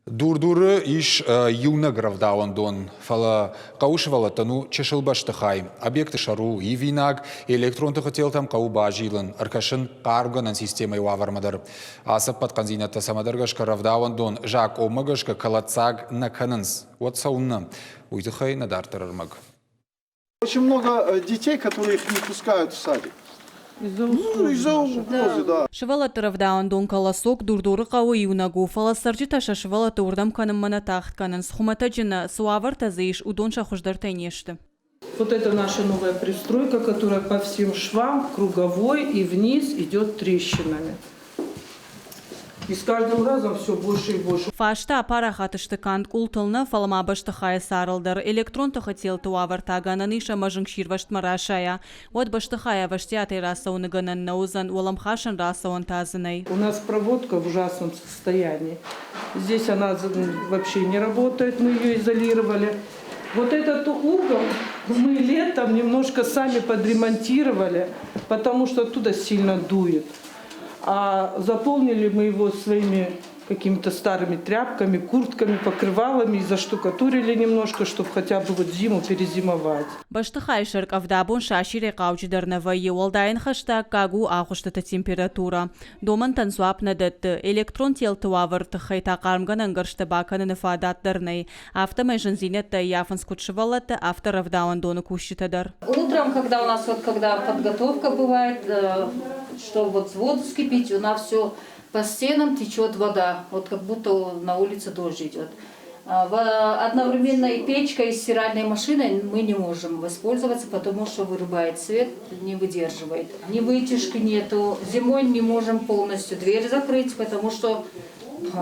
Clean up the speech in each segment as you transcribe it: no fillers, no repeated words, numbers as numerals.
Дур-Дуры ис иунӕг рӕвдауӕндон, фӕлӕ хъӕуы сывӕллӕттӕн у чысыл бӕстыхай. Объекты сӕр у ивинаг, электрон тыхы телтӕм хъӕуы базилын, ӕркӕсын хъармгӕнӕн системӕйы уавӕрмӕ дӕр. Ацы ӕппӕт хъӕндзинӕдтӕ цӕмӕдӕр гӕсгӕ рӕвдауӕндон закъонмӕ гӕсгӕ кӕлӕддзаг нӕ кӕнынц, уӕд цӕуыннӕ? Уый тыххӕй нӕ дарддӕр ӕрмӕг. Очень много детей, которые их не пускают в садик. Из-за ну, из-за угрозы, да. Сывӕллӕтты рӕвдауӕндон «Колосок» Дур-Дуры хъӕуы иунӕг у, фӕлӕ цӕрджытӕ сӕ сывӕллӕтты уырдӕм кӕнынмӕ нӕ тагъд кӕнынц. Хуымӕтӕджы нӕ, цы уавӕртӕ дзы ис, уыдон сӕ хуыздӕртӕй не сты. Вот это наша новая пристройка, которая по всем швам, круговой и вниз идет трещинами. И с каждым разом все больше и больше. Фӕстӕ апарахат сты канд къултыл нӕ, фӕлӕ ма бӕстыхайы царыл дӕр. Электрон тыхы телты уавӕр та гӕнӕн ис ӕмӕ зынгсирвӕзтмӕ расайа. Уӕд бӕстыхайӕ ӕвӕстиатӕй рацӕуыны гӕнӕн нӕ уыдзӕн, уӕлӕмхасӕн рацӕуӕн та дзы нӕй. У нас проводка в ужасном состоянии. Здесь она вообще не работает, мы ее изолировали. Вот этот угол мы летом немножко сами подремонтировали, потому что оттуда сильно дует. А заполнили мы его своими какими-то старыми тряпками, куртками, покрывалами и заштукатурили немножко, чтобы хотя бы вот зиму перезимовать. Бӕстыхайы сӕр къӕвдабон сасирӕй хъауджыдӕр нӕ вӕййы, уӕлдай ын хӕстӕггаг у агъуыстыты температурӕ. Домӕнтӕн дзуапп нӕ дӕтты. Электрон телты уавӕры тыххӕй та хъармгӕнӕн гӕрзтӕ бакӕныны фадат дӕр нӕй. Афтӕмӕй зындзинӕдтӕ ӕййафынц куыд сывӕллӕттӕ, афтӕ рӕвдауӕндоны кусджытӕ дӕр. Утром, когда у нас вот когда подготовка бывает, чтобы вот воду вскипить, у нас все по стенам течет вода, вот как будто на улице дождь идет. Одновременно и печкой, и стиральной машиной мы не можем воспользоваться, потому что вырубает свет, не выдерживает. Ни вытяжки нету. Зимой не можем полностью дверь закрыть, потому что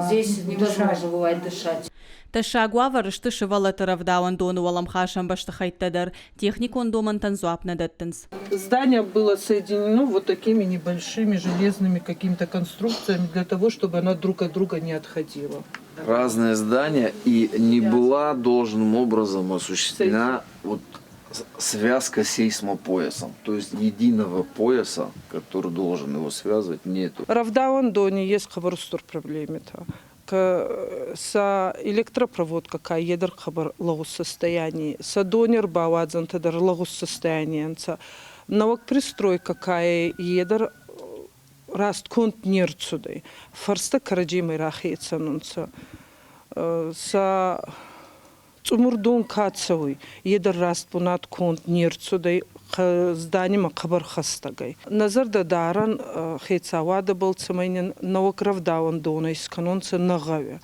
здесь невозможно бывает дышать. Тӕссаг уавӕры сты сывӕллӕтты рӕвдауӕндоны уӕлӕмхасӕн бӕстыхӕйттӕ дӕр. Техникон домӕнтӕн дзуапп нӕ дӕттынц. Здание было соединено вот такими небольшими железными какими-то конструкциями для того, чтобы она друг от друга не отходила. Разные здания и не была должным образом осуществлена вот связка с сейсмопоясом. То есть единого пояса, который должен его связывать, нету. Рӕвдауӕндони ес хъӕбӕр устур проблемитӕ. Сӕ электропроводка ка е дӕр хъӕбӕр лӕгъуз состоянии, сӕ дони ӕрбауадзӕнтӕ дӕр лӕгъуз состоянии ӕнцӕ. Нӕуӕг пристройка ка е дӕр раст конд не рцудӕй. Фӕрстӕ кӕрӕдземӕй рахецӕн унцӕ. Сӕ цъумур дон ка цӕуй, е дӕр раст бунат конд не рцудӕй зданимӕ хъӕбӕр хӕстӕгӕй. Нӕ зӕрдӕ дарӕн хецауадӕбӕл, цӕмӕй нин нӕуӕг рӕвдауӕндонӕ искӕнонцӕ нӕ гъӕуи.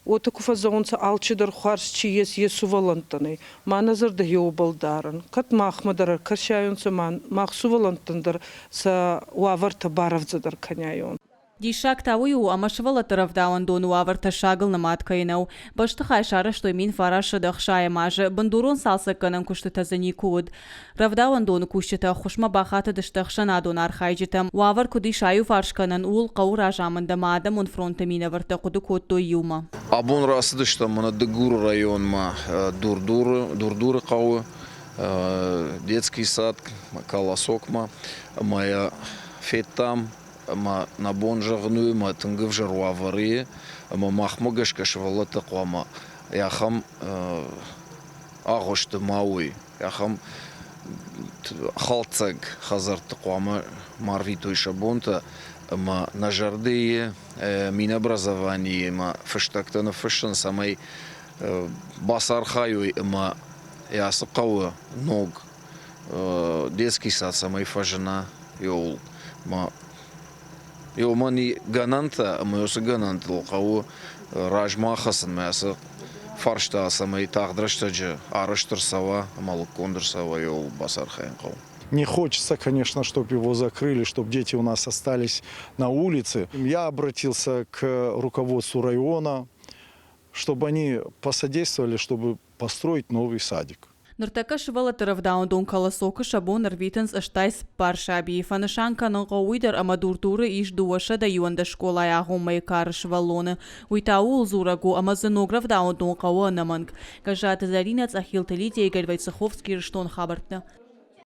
Уотӕ ку фӕззӕгъунцӕ, алчидӕр хуарз чи ес, е сувӕллӕнттӕн ӕй. Ма нӕ зӕрдӕ еубӕл дарӕн. Кӕд махмӕ дӕр ӕркӕсиайонцӕ, ма мах сувӕллӕнттӕн дӕр сӕ уавӕртӕ барӕвдзӕдӕр кӕниайон. Диссаг та уый у, ӕмӕ сывӕллӕтты рӕвдауӕндоны уавӕр тӕссагыл нымад кӕй нӕу. Бӕстыхай сарӕзтой 1960 азы, бындурон цалцӕггӕнӕн куыстытӕ дзы никуы уыд. Рӕвдауӕндоны кусджытӕ ӕххуысмӕ бахатыдысты ӕхсӕнадон архайджытӕм. Уавӕр куыд ис аиуварс кӕнӕн, ууыл хъӕуы разамынд ӕмӕ адӕмон фронты минӕвӕрттӕ хъуыды кодтой иумӕ. Абон рацыдыстӕм мӕнӕ Дыгуры районмӕ Дурдуры, Дурдуры хъӕуы детский сад Колосокмӕ ӕмӕ йӕ федтам ӕмӕ нӕ бон зӕгъын у, ӕмӕ тынг ӕвзӕр уавӕры и, ӕмӕ махмӕ гӕсгӕ сывӕллӕттӕ хъуамӕ ахӕм агъуысты ма уой, ахӕм хӕлддзаг хӕдзӕртты хъуамӕ ма рвитой сӕ бонтӕ ӕмӕ нӕ зӕрдӕйы минобразованиемӕ фыстӕгтӕ ныффыссын, цӕмӕй бацархайой ӕмӕ ацы хъӕуы ног детский сад цӕмӕй фӕзына, еуыл ма еумӕн гӕнӕнтӕ ӕмӕ уыцы гӕнӕнтыл хъӕуы размӕ хӕцынмӕ ацы фарста цӕмӕй тагъд рӕстӕджы арӕзт ӕрцӕуа ӕмӕ лыггонд ӕрцӕуа, еуыл бацархайын хъӕуы. Не хочется, конечно, чтобы его закрыли, чтобы дети у нас остались на улице. Я обратился к руководству района, чтобы они посодействовали, чтобы построить новый садик. Ныртӕккӕ сывӕллӕтты рӕвдауӕндон Колосокы сӕ бон ӕрвитынц 84 сабийы. Фӕнысан кӕнын хъӕуы уый дӕр, ӕмӕ Дур-Дуры ис 211 скъолайы агъоммӕйы кары сывӕллоны. Уый та ууыл дзурӕг у, ӕмӕ дзы ног рӕвдауӕндон хъӕуы ӕнӕмӕнг. Гӕззаты Зӕринӕ, Цъӕхилты Лидия, Игорь Войцеховский, Ирыстон хабӕрттӕ.